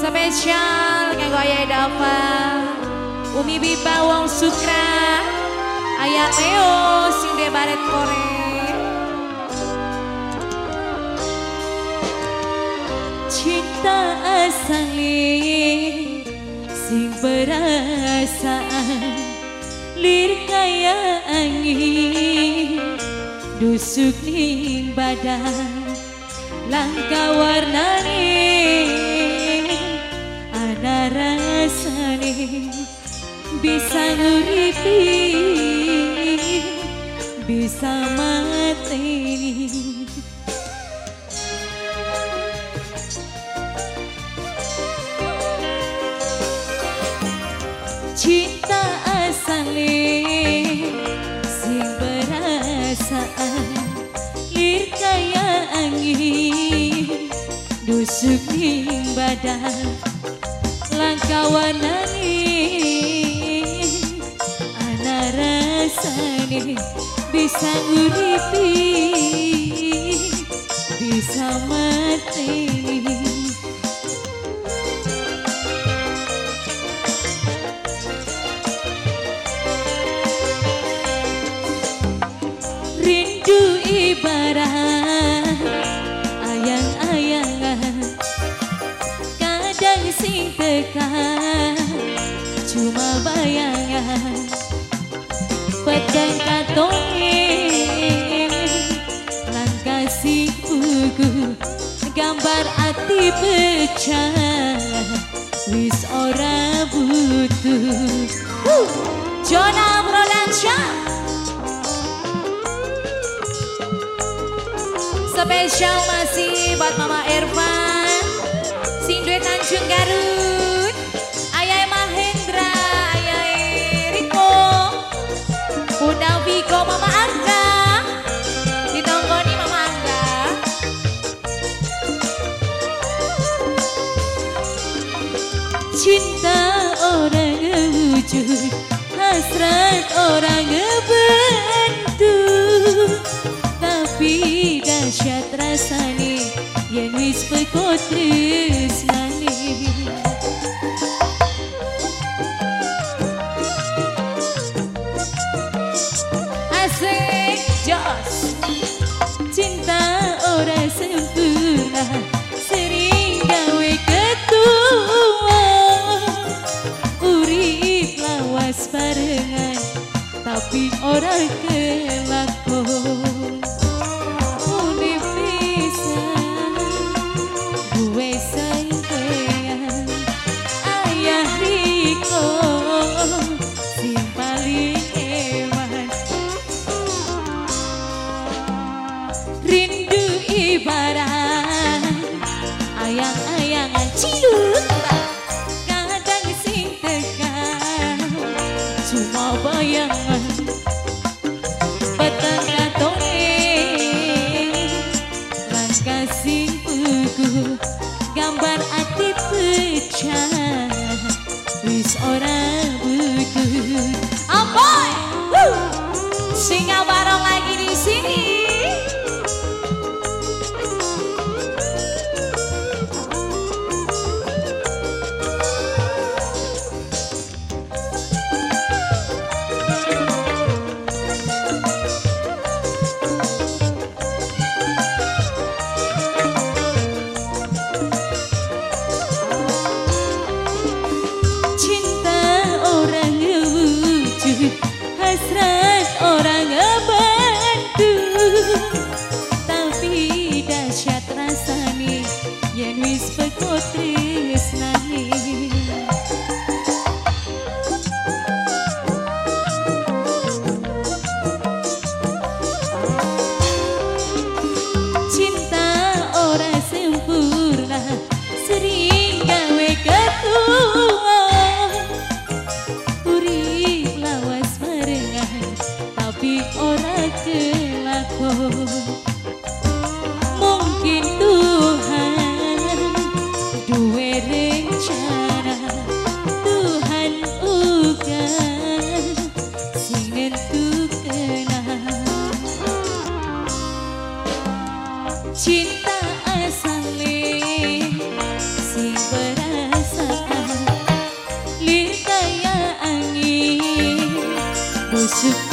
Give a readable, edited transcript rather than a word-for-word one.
Spesial kanggo Ayah Dava, Umi Biba Wong Sukra, Ayah Leo sing de baret kore. Cinta asale sing perasaan lir kaya angin dusuk ning badan langka warnane ana rasane bisa nguripi bisa mateni. Cinta asale sing perasaan lir kaya angin dusuk ning badan langka warnane ana rasane bisa nguripi bisa mateni. Rindu ibarat ayang-ayangan kadang sing tekan cuma bayangan peteng katone lan kasih buku gambar ati pecah wis ora butuh. Jona Production spesial masih buat Mama Irfan sing duwe Tanjung Garut, Ayah Mahendra, Ayah Riko, Bunda Viko, Mama Angga, ditonggoni Mama Angga. Cinta orang wujud, hasrat orang bentuk, tapi dahsyat rasane yen wis pekot tresnane. Asik jos. Cinta ora sempurna sering gawe ketua urip lawas barengan tapi ora kelakon. Rindu ibarat ayang-ayangan cilut kadang sing tekan cuma bayangan peteng katone lan kasih buku gambar ati pecah wis ora butuh. Amboy, singa barong lagi di sini. Hasrat orang ngebantu tapi dahsyat rasane yen wis pekot tresnane. Cinta ora sempurna sering gawe ketua urip lawas barengan tapi ora kelakon. Mungkin Tuhan duwe rencana, Tuhan uga sing nentukena. Cinta asale sing Aku suka.